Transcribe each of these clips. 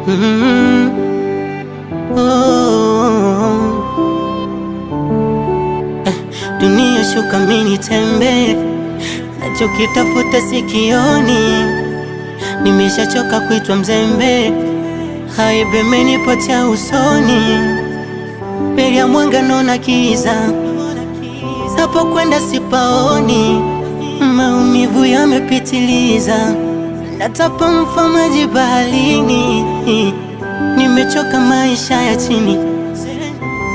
Mm. Oh. Eh, dunia shuka mini tembe, nachokitafuta sikioni, nimeshachoka kuitwa mzembe, haibe menipotea usoni, mbele ya mwanga naona kiza, hapo kwenda sipaoni, maumivu yamepitiliza, natapa mfa maji baharini, nimechoka maisha ya chini,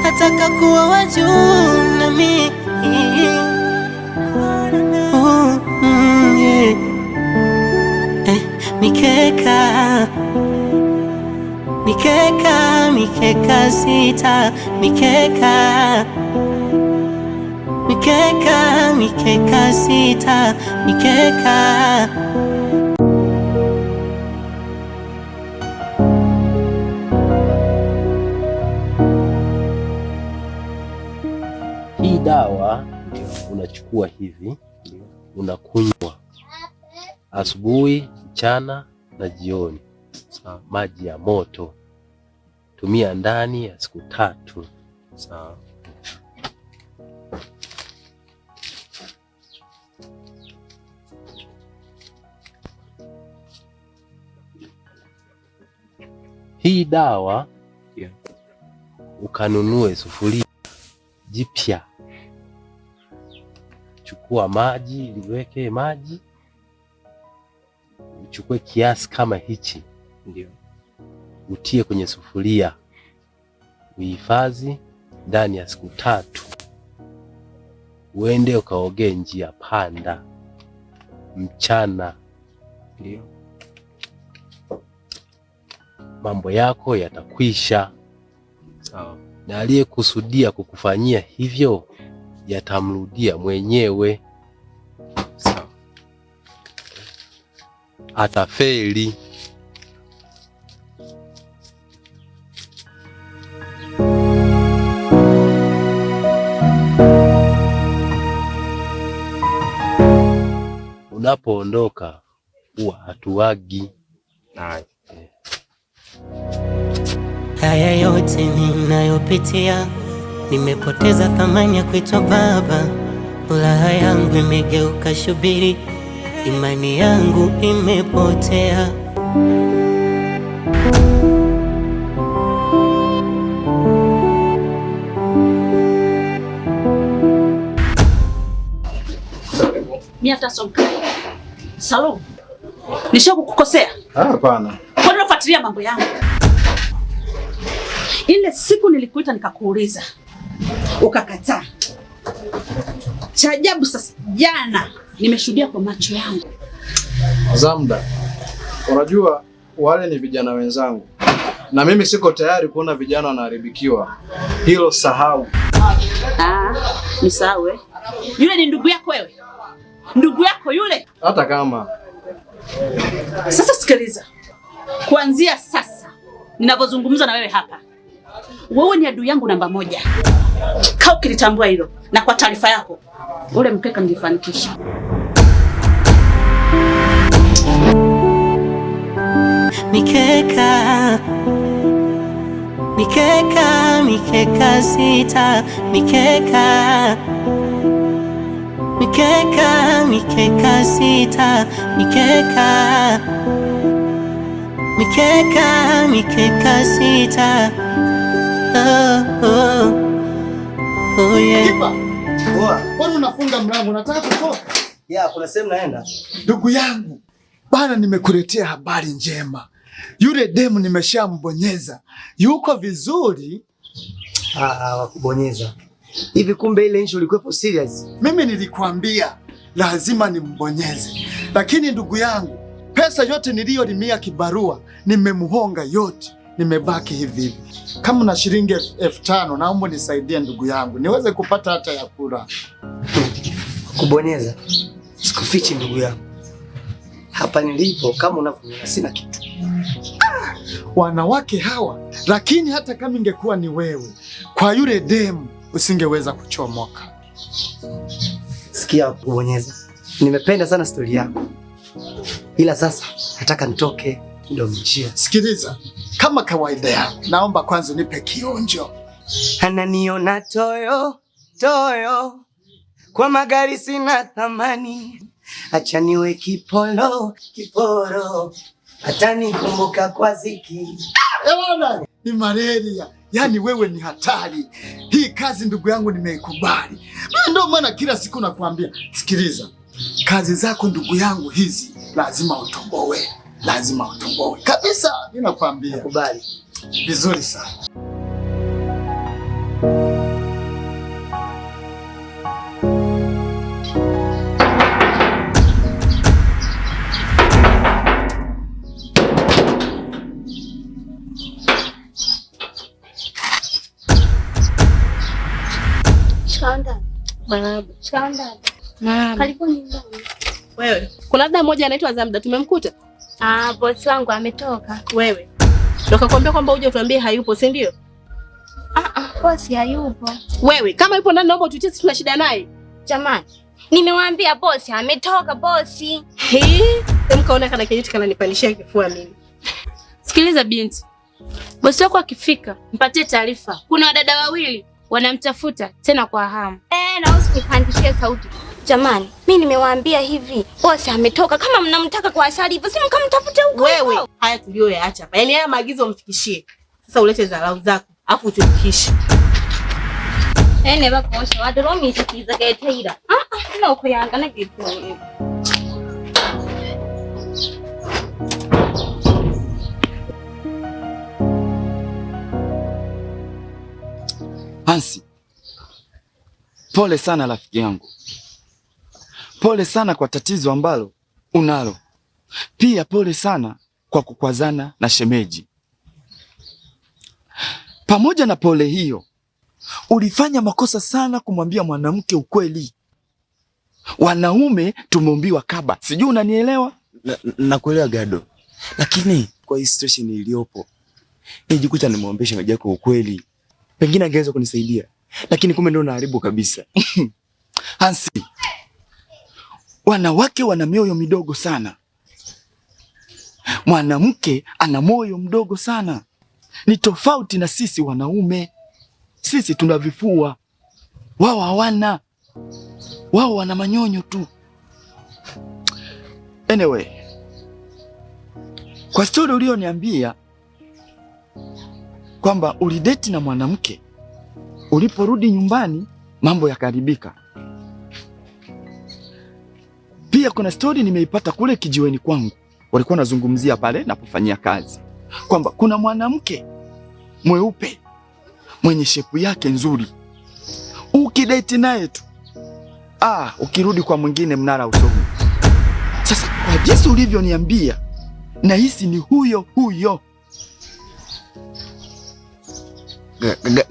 nataka kuwa wa juu nami. Oh, yeah. Eh, mikeka mikeka mikeka sita mikeka mikeka mikeka sita mikeka. Hii dawa unachukua hivi, unakunywa asubuhi, mchana na jioni. Sawa. Maji ya moto tumia ndani ya siku 3. Sawa. Hii dawa ukanunue sufuria jipya, chukua maji, liweke maji, uchukue kiasi kama hichi, Ndio. utie kwenye sufuria, uhifadhi ndani ya siku 3, uende ukaogee njia panda mchana. Ndio. Mambo yako yatakwisha. Sawa. Na aliyekusudia kukufanyia hivyo yatamrudia mwenyewe. Sawa. Atafeli. Unapoondoka huwa hatuagi. Haya. Haya yote ninayopitia, nimepoteza thamani ya kuitwa baba. Furaha yangu imegeuka shubiri, imani yangu imepotea. Mimi hata sio mkali. Salum, nishakukosea? Hapana. Kwa nini unafuatilia mambo yangu? Ile siku nilikuita nikakuuliza, ukakataa. Cha ajabu sasa, jana nimeshuhudia kwa macho yangu. Zamda, unajua wale ni vijana wenzangu na mimi siko tayari kuona vijana wanaharibikiwa. Hilo sahau. Ah, nisahau eh? Yule ni ndugu yako wewe? Ndugu yako yule? Hata kama. Sasa sikiliza, kuanzia sasa ninavyozungumza na wewe hapa, wewe ni adui yangu namba 1. Kaa ukilitambua hilo, na kwa taarifa yako, ule mkeka nilifanikisha. Mikeka mikeka mikeka sita mikeka mikeka mikeka sita mikeka mikeka mikeka sita. Oh, oh. Oh, yeah. Kipa. Mbona unafunga mlango? Unataka kutoka? Ya, kuna sehemu naenda. Ndugu yangu, bana nimekuletea habari njema. Yule demu nimeshambonyeza. Yuko vizuri. Wakubonyeza. Hivi kumbe ile issue ilikuwepo serious? Mimi nilikwambia lazima nimbonyeze. Lakini ndugu yangu, pesa yote niliyolimia kibarua nimemuhonga yote. Nimebaki hivi hivi. Kama una shilingi 5,000 naomba nisaidie ndugu yangu, niweze kupata hata ya kula. Kubonyeza. Sikufichi ndugu yangu. Hapa nilipo kama unavyoona sina kitu. Wanawake hawa, lakini hata kama ingekuwa ni wewe, kwa yule demu usingeweza kuchomoka. Sikia kubonyeza. Nimependa sana story yako. Ila sasa nataka nitoke ndio njia. Sikiliza, Kama kawaida yangu, naomba kwanza nipe kionjo. Ananiona toyo toyo, kwa magari sina thamani, acha niwe kipolo kiporo, atanikumbuka kwa ziki. Bwana, ni malaria. Yaani wewe ni hatari. Hii kazi ndugu yangu nimeikubali. Mimi ndio maana kila siku nakwambia, sikiliza. Kazi zako ndugu yangu hizi lazima utomboe. Lazima utomboe. Kabisa, mimi nakwambia. Nakubali. Vizuri sana. Karibu nyumbani. Wewe, kuna dada mmoja anaitwa Zamda tumemkuta? Ah, bosi wangu ametoka. Wewe. Ndio kakwambia kwamba uje utuambie hayupo, si ndio? Bosi hayupo. Wewe, kama yupo ndani naomba ututie, sisi tuna shida naye. Jamani, nimewaambia bosi ametoka bosi. Hem, kaona kana kijiti kananipandishia kifua mimi. Sikiliza binti. Bosi wako akifika, mpatie taarifa. Kuna wadada wawili wanamtafuta tena kwa hamu. Na usinipandishie sauti. Jamani, mimi nimewaambia hivi, bosi ametoka. Kama mnamtaka kwa ashari hivyo, si mkamtafute huko. Wewe, haya tuliyoyaacha hapa. Yaani haya maagizo mfikishie. Sasa ulete dharau zako, afu usifikishe. Ene bakosha wadoromishikiza geteira. No kuyanga na gitu. Hansi, pole sana rafiki yangu. Pole sana kwa tatizo ambalo unalo. Pia pole sana kwa kukwazana na shemeji. Pamoja na pole hiyo, ulifanya makosa sana kumwambia mwanamke ukweli. Wanaume tumeumbiwa kaba. Sijui unanielewa? Nakuelewa Gado. Lakini kwa hii situation iliyopo, nijikuta nimwambia shemeji yako ukweli. Pengine angeweza kunisaidia. Lakini kumbe ndio naharibu kabisa. Hansi, wanawake wana mioyo midogo sana. Mwanamke ana moyo mdogo sana. Ni tofauti na sisi wanaume. Sisi tuna vifua, wao hawana. Wao wana manyonyo tu. Anyway, kwa story ulioniambia kwamba ulideti na mwanamke, uliporudi nyumbani mambo yakaharibika. Pia kuna story nimeipata kule kijiweni kwangu, walikuwa wanazungumzia pale napofanyia kazi kwamba kuna mwanamke mweupe mwenye shepu yake nzuri, ukidate naye tu ukirudi kwa mwingine mnara usomi. Sasa kwa jinsi ulivyoniambia, nahisi ni huyo huyo.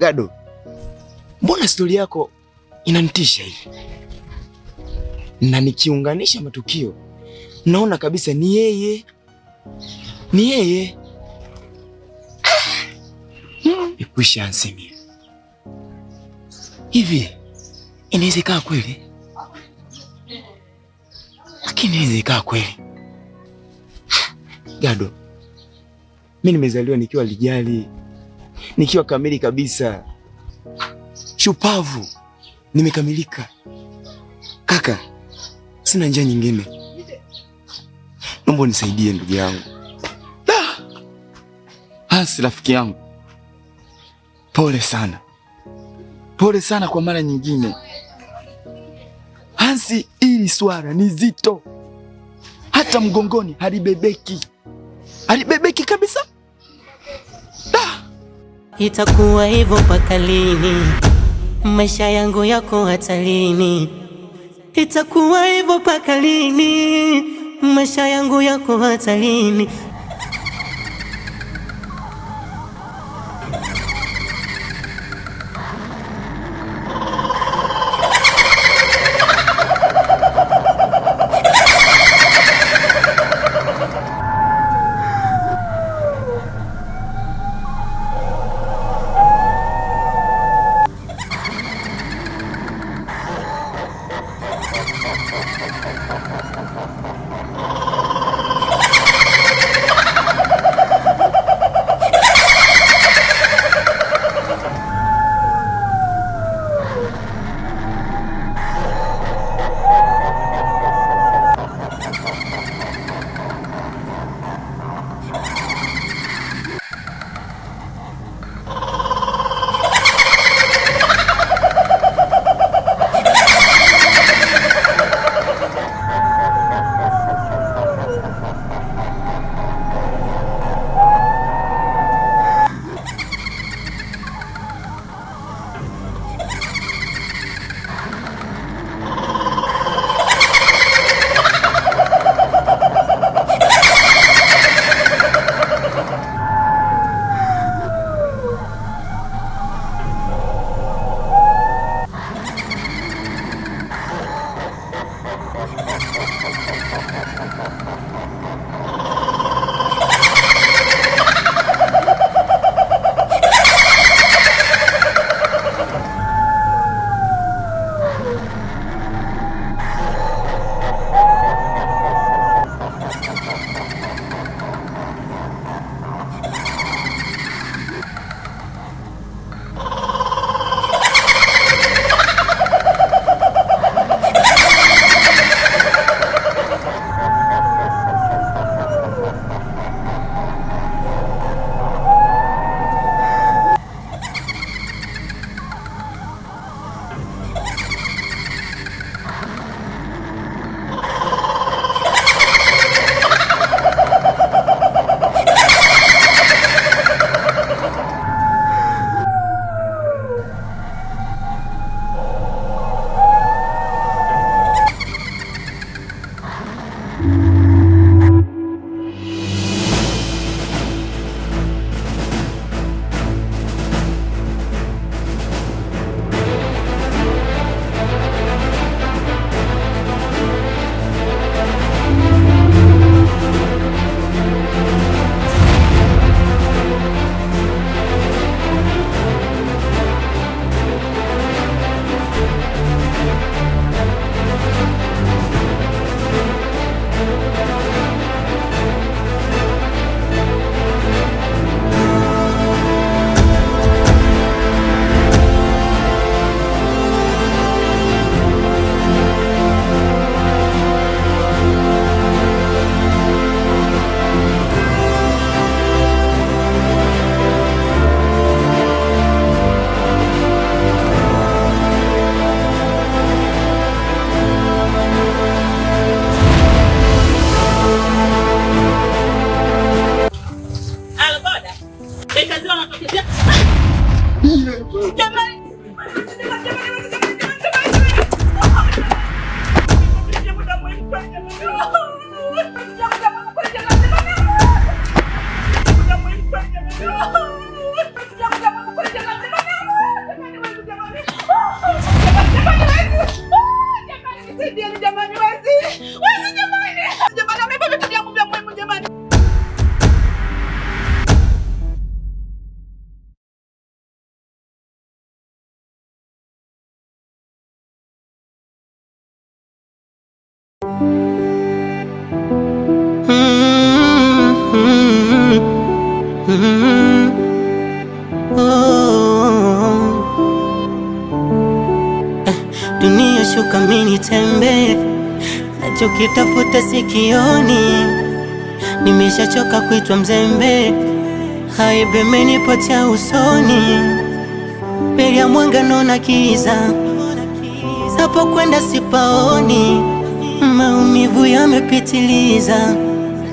Gado, mbona stori yako inanitisha hivi? Na nikiunganisha matukio naona kabisa ni yeye. Ni yeye. Ikwisha ansemia. Hivi inaweza ikawa kweli? Lakini inaweza ikawa kweli. Gado, mimi nimezaliwa nikiwa lijali, nikiwa kamili kabisa, shupavu, nimekamilika. Kaka, sina njia nyingine. Naomba unisaidie ndugu yangu. Hansi rafiki yangu, pole sana. Pole sana kwa mara nyingine. Hansi, hili swala ni zito. Hata mgongoni halibebeki. Halibebeki kabisa. Itakuwa hivyo mpaka lini? Maisha yangu yako hatarini. Itakuwa hivyo mpaka lini? Maisha yangu yako hatarini. Oh. Dunia shuka mini tembe, nachokitafuta sikioni, nimeshachoka kuitwa mzembe, aibu imenipotea usoni, mbele ya mwanga naona kiza, napokwenda sipaoni, maumivu yamepitiliza,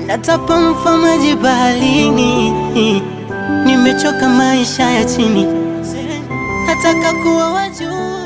natapa mfa maji baharini, nimechoka maisha ya chini, nataka kuwa wa juu.